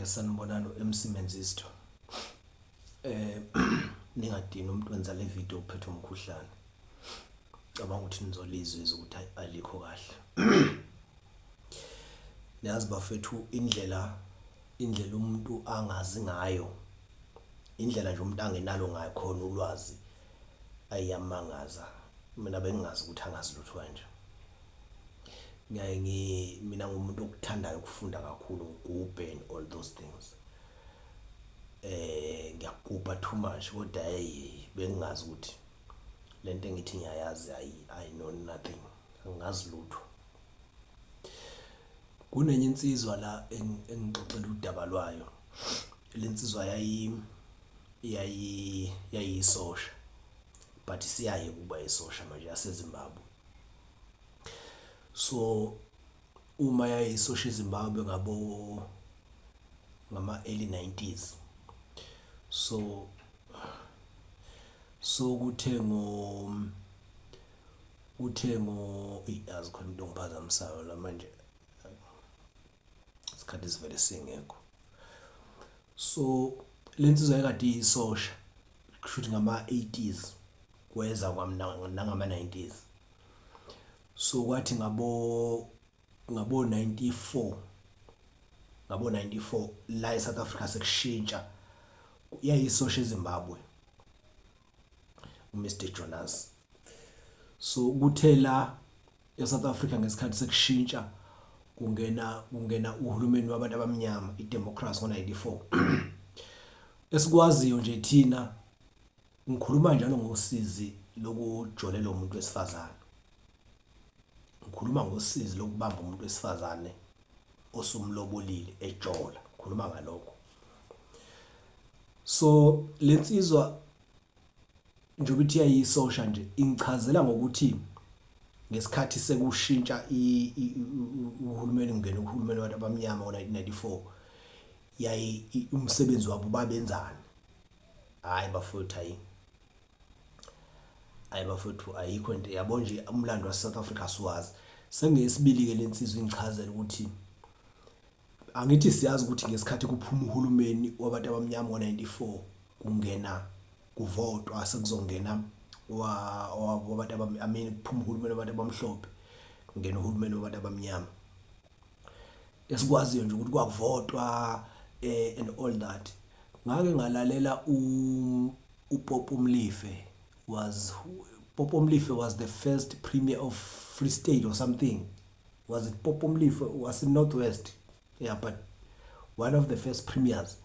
Sanibonani u-MC Menzisto. Eh Ningadini, umuntu wenza le video uphethwe umkhuhlane. Cabanga ukuthi nizolizwa izwi ukuthi alikho kahle. Niyazi bafethu, indlela umuntu angazi ngayo, indlela nje umuntu angenalo ngayo khona ulwazi, ayiyamangaza. Mina bengingazi ukuthi angazi lutho kanje. Ngiyaye ngi mina ngumuntu okuthandayo ukufunda kakhulu, ngigubhe and all those things. Ngiyagubha too much, kodwa hey, bengingazi ukuthi lento engithi ngiyayazi, I know nothing. Angazi lutho. Kunenye insizwa la engixoxela udaba lwayo. Lensizwa yayiyisosha, but siyaye kuba isosha manje yaseZimbabwe. So uma yayisosha eZimbabwe ngama early 90s, so kuthe ngo yazi khona into ongiphazamisayo la manje, isikhathi sivele singekho. So lensizwa ekade iyisosha, kusho ngama 80s kweza nangama 90s, so kwathi ngabo 94, ngabo 94 la eSouth Africa sekushintsha, yayisosha eZimbabwe uMr Jonas. So kuthe la eSouth Africa ngesikhathi sekushintsha, kungena uhulumeni wabantu abamnyama, idemocracy, ngo94, esikwaziyo nje thina. Ngikhuluma njalo ngosizi lokujolela umuntu wesifazane, ngikhuluma ngosizi lokubamba umuntu wesifazane osumlobolile ejola, ngikhuluma ngalokho. So lensizwa, njengoba ithi yayisosha nje, ingichazela ngokuthi ngesikhathi sekushintsha uhulumeni, kungena uhulumeni wabantu abamnyama ngo-1994, yayi umsebenzi wabo babenzani. Hayi bafowethu, hayi hayi bafowethu, ayikho into yabo nje, umlando wase South Africa siwazi. Sengiyesibili ke lensizwa ingichazela ukuthi, angithi siyazi ukuthi ngesikhathi kuphuma uhulumeni wabantu abamnyama ngo-94, kungena, kuvotwa, sekuzongena wabantu, I mean, kuphuma uhulumeni wabantu abamhlophe, kungena uhulumeni wabantu abamnyama, esikwaziyo nje ukuthi kwakuvotwa and all that. Ngake ngalalela uPopo Molefe, was Popo Molefe was the first premier of Free State or something. Was it Popo Molefe? Was in Northwest, yeah, but one of the first premiers,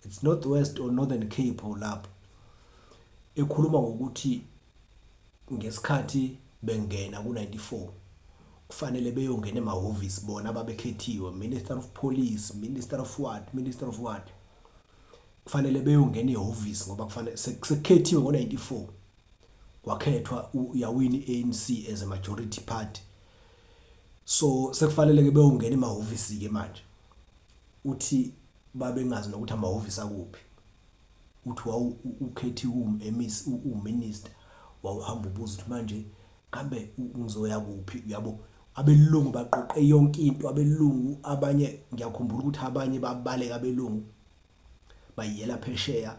it's Northwest or Northern Cape or lapho, ekhuluma ngokuthi ngesikhathi bengena ku94 kufanele beyongena emahhovisi bona ababekhethiwe, minister of police, minister of what, minister of what, kufanele beyongena ehhovisi ngoba kufanele sekukhethiwe ngo94, kwakhethwa, yawina iANC as a majority party, so sekufanele ke beyongena emahhovisi ke manje. Uthi babengazi nokuthi amahhovisi akuphi. Uthi wawu ukhethiwe um-MEC, uminister, wawuhamba ubuza ukuthi manje kambe ngizoya kuphi, uyabo. Abelungu baqoqe yonke into, abelungu abanye, ngiyakhumbula ukuthi abanye babaleka, abelungu bayiyela phesheya,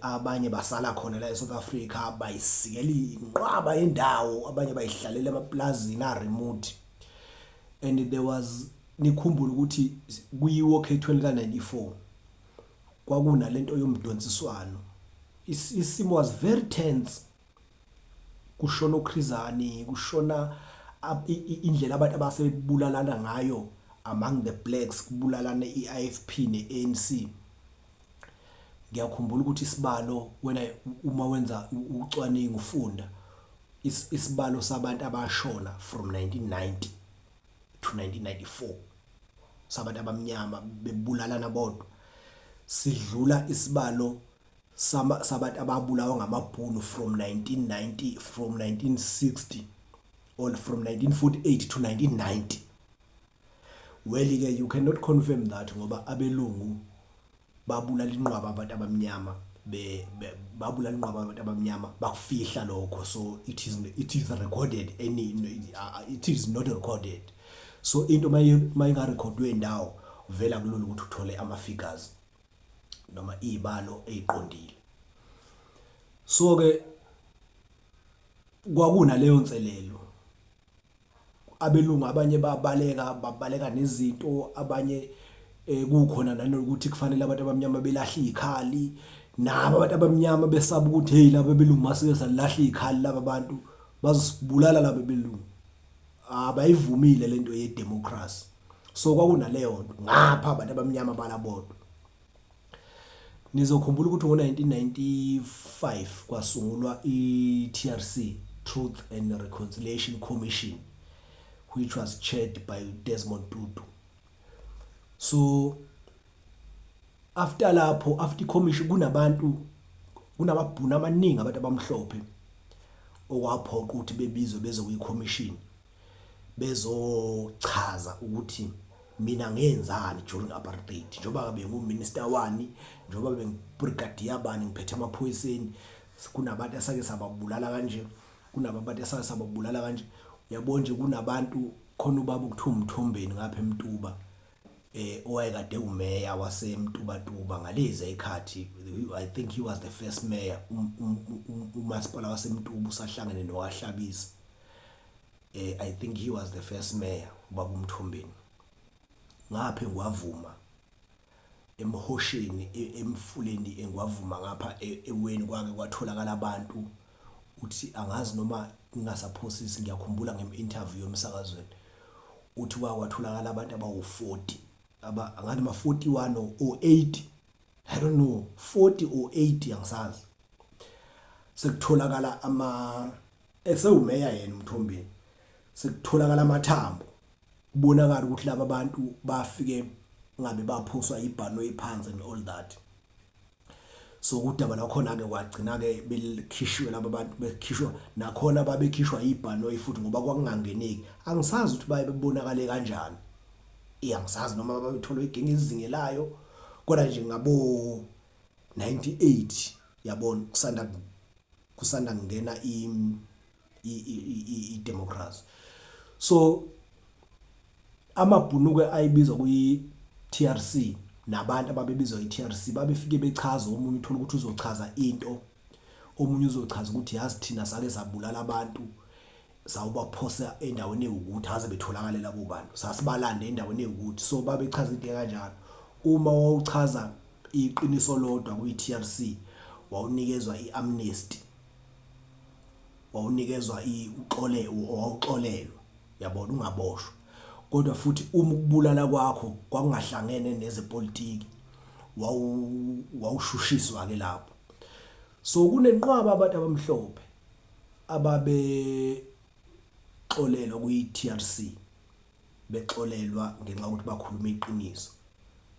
abanye basala khona la eSouth Africa, bayisikela inqwaba yendawo, abanye bayihlalela emaplazini a remote. And there was, nikhumbule ukuthi kuyiwo okhethweni ka94 kwakunalento yomdonsiswano, isimo was very tense, kushona uChris Hani, kushona indlela abantu abasebulalana ngayo among the blacks, kubulalana iIFP neANC. Ngiyakhumbula ukuthi isibalo, wena uma wenza ucwaningo, ufunda isibalo sabantu abashona from 1990 to 1994 sabantu abamnyama bebulalana bodwa, sidlula isibalo sabantu ababulawa ngamabhunu from 1990, from 1960 or from 1948 to 1990. Well ke, you cannot confirm that ngoba abelungu babulala inqwaba abantu abamnyama, babulala inqwaba abantu abamnyama, bakufihla lokho. So it is recorded any it is not recorded. So into mayingarekhodwe indawo, Vele akulula ukuthi uthole ama figures noma izibalo eziqondile. So ke kwakunaleyo nselelo, abelungu abanye babaleka, babaleka nezinto abanye, kukhona nanokuthi kufanele abantu abamnyama belahle izikhali, nabo abantu abamnyama besaba ukuthi hey laba belungu masike salahla izikhali laba bantu bazosibulala laba belungu, abayivumile lento ye-democracy. So kwakunaleyo nto ngapha abantu abamnyama balabodwa. Nizokhumbula ukuthi ngo-1995 kwasungulwa i-TRC, Truth and Reconciliation Commission, which was chaired by Desmond Tutu. So after lapho, after i-commission, kunabantu, kunamabhunu amaningi, abantu abamhlophe okwaphoqa ukuthi bebizwe beze kwi-commission bezochaza ukuthi mina ngenzani during apartheid, njengoba bengu-minister wani, njengoba bengu-brigadier bani, ngiphethe emaphoyiseni, kunabantu esake sababulala kanje, kunabantu esake sababulala kanje. Uyabona nje, kunabantu khona, ubaba okuthiwa uMthombeni ngapha eMtuba, owayekade umeya waseMtubatuba ngalezi ezikhathi. I think he was the first mayor umasipala waseMtuba usahlangene nowaHlabisa. I think he was the first mayor, ubaba uMthombeni. Ngapha eNgwavuma, emhosheni, emfuleni eNgwavuma ngapha eweni, kwake kwatholakala abantu. Uthi angazi noma ngingasaphosisi, ngiyakhumbula ngem-interview emsakazweni, uthi kwake kwatholakala abantu abawu-40, aba angathi ma 41 or 80, I don't know, 40 or 80, angisazi. Sekutholakala ama esewumeya yena uMthombeni, sekutholakala amathambo, kubonakala ukuthi laba bantu bafike ngabe baphoswa ibhanoyi phansi and all that. So udaba lwakhona ke kwagcina ke belikhishiwe laba bantu, bekhishwa nakhona, babekhishwa ibhanoyi futhi ngoba kwakungangeneki. Angisazi ukuthi baye bebonakale kanjani, angisazi noma babetholwe igenge ezizingelayo, kodwa nje ngabo 98, yabona, kusanda kungena i democracy. So amabhunu ke ayibizwa kwi TRC nabantu ababebizwa i-TRC babefike bechaza. Omunye uthola ukuthi uzochaza into, omunye uzochaza ukuthi yazi thina sake sabulala abantu, sawubaphosa endaweni ewukuthi aze betholakale labo bantu, sasibalanda endaweni ewukuthi. So babechaza into kanjalo. Uma wawuchaza iqiniso lodwa kwi-TRC, wawunikezwa i-amnesty, wawunikezwa uxole, wawuxolelwa, uyabona, ungaboshwa. Kodwa futhi uma ukubulala kwakho kwakungahlangene nezepolitiki, wawushushiswa ke lapho. So kunenqwaba abantu abamhlophe ababe xolelwa kwi-TRC, bexolelwa ngenxa yokuthi bakhuluma iqiniso,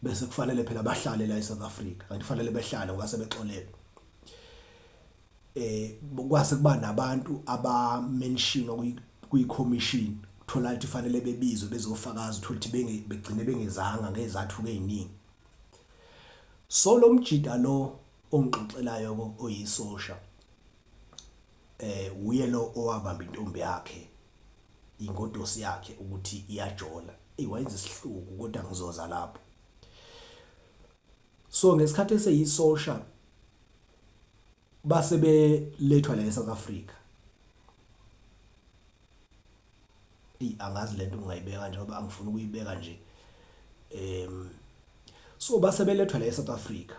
bese kufanele phela bahlale la eSouth Africa, kanti kufanele behlale ngoba sebexolelwa. Kwase kuba nabantu aba-mentionwa kwi-commission, thola ukuthi fanele bebizwe bezofakaza, uthola ukuthi begcine bengezanga ngezathu eziningi. So lo mjida lo ongixoxelayo oyisosha, uye lo owabamba intombi yakhe, ingodosi yakhe, ukuthi iyajola. Ey, wayenza isihluku, kodwa ngizoza lapho. So ngesikhathi eseyisosha base belethwa la eSouth Africa. Ey, angazi lento ngingayibeka nje ngoba angifuni ukuyibeka nje. So base belethwa la eSouth Africa,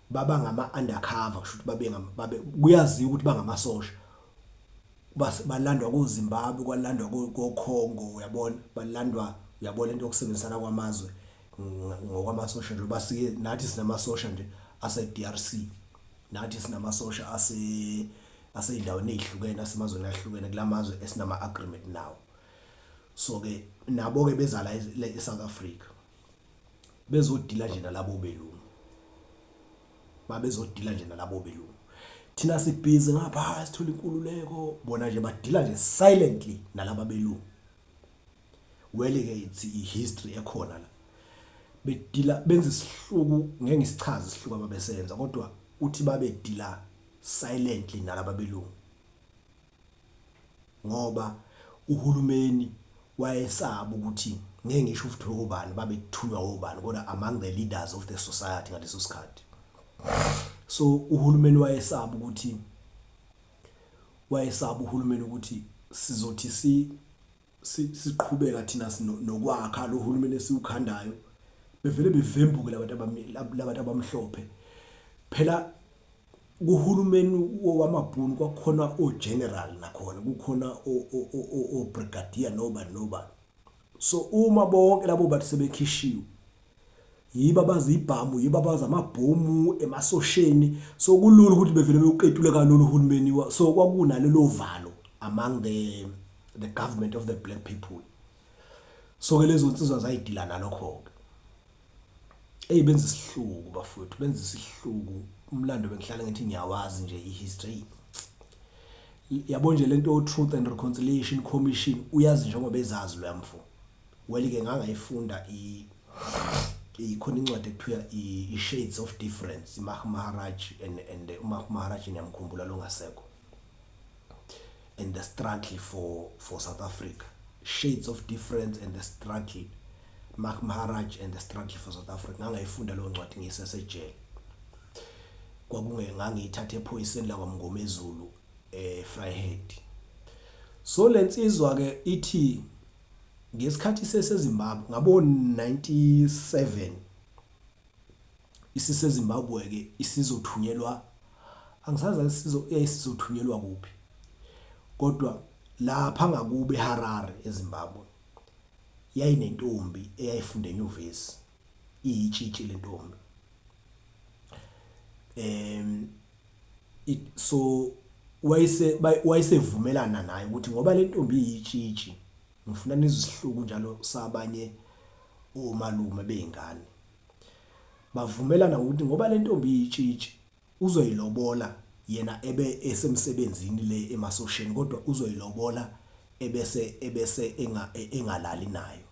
baba ngama undercover, kusho ukuthi babe kuyaziwa ukuthi bangamasosha. Balandwa koZimbabwe, kwalandwa koCongo, uyabona, balandwa, uyabona into yokusebenzisana kwamazwe ngokwamasosha nje. Basike nathi sinamasosha nje ase DRC, nathi sinamasosha aseyindaweni ezihlukene, asemazweni ahlukene kulamazwe esinama agreement nawo. So ke nabo ke beza la eSouth Africa bezodila nje nalabo belungu, babezodila nje nalabo belungu. Thina sibhizi ngapha sithola inkululeko, bona nje badila nje silently nalaba belungu. Well ke it's i-history ekhona la, bedila benza isihluku, ngeke ngisichaze isihluku ababesenza, kodwa uthi babedila silently nalaba belungu ngoba uhulumeni wayesaba ukuthi Ngeke ngisho ukuthi obani babethunywa obani, kodwa among the leaders of the society ngaleso sikhathi. So uhulumeni wayesaba ukuthi, wayesaba uhulumeni ukuthi sizothi si siqhubeka thina nokwakha lo hulumeni esiwukhandayo, bevele bevembuke labantu abamhlophe. Phela kuhulumeni wamabhunu kwakukhona o-general, nakhona kukhona o-brigadier, nobani nobani. So uma bonke labo bantu sebekhishiwe, yibo abazibhamu, yibo abazi amabhomu emasosheni, so kulula ukuthi bevele bewuqetule kalula uhulumeni. So kwakunalelo valo among the government of the black people. So ke lezo nsizwa zayidila nalokho-ke. Eyi, benza isihluku bafowethu, benza isihluku. Umlando bengihlala ngithi ngiyawazi nje, i-history yabo nje lento, Truth and Reconciliation Commission, uyazi njengoba ezazi lo yamfo. Well ke ngangayifunda ikhona incwadi ekuthiwa i-Shades of Difference, iMac Maharaj and uMac Maharaj niyamkhumbula lo ngasekho, and the struggle for South Africa, Shades of Difference and the Struggle, Mac Maharaj and the Struggle for South Africa. Ngangayifunda leyo ncwadi ngisesejele. Kwakunge ngangiyithatha ephoyiseni lakwaMngomezulu eVryheid. So lensizwa ke ithi ngesikhathi seseZimbabwe ngabo 97, isiseZimbabwe ke, isizothunyelwa, angisazi isizo eyayisizothunyelwa kuphi, kodwa lapha ngakube eHarare eZimbabwe yayinentombi eyayifunda enyuvesi, iyitshitshi lentombi. So wayesevumelana naye ukuthi ngoba le ntombi iyitshitshi, ngifuna nizwe isihluku njalo sabanye omalume beyingane, bavumelana ukuthi ngoba le ntombi iyitshitshi uzoyilobola, yena ebe esemsebenzini le emasosheni, kodwa uzoyilobola ebese engalali nayo.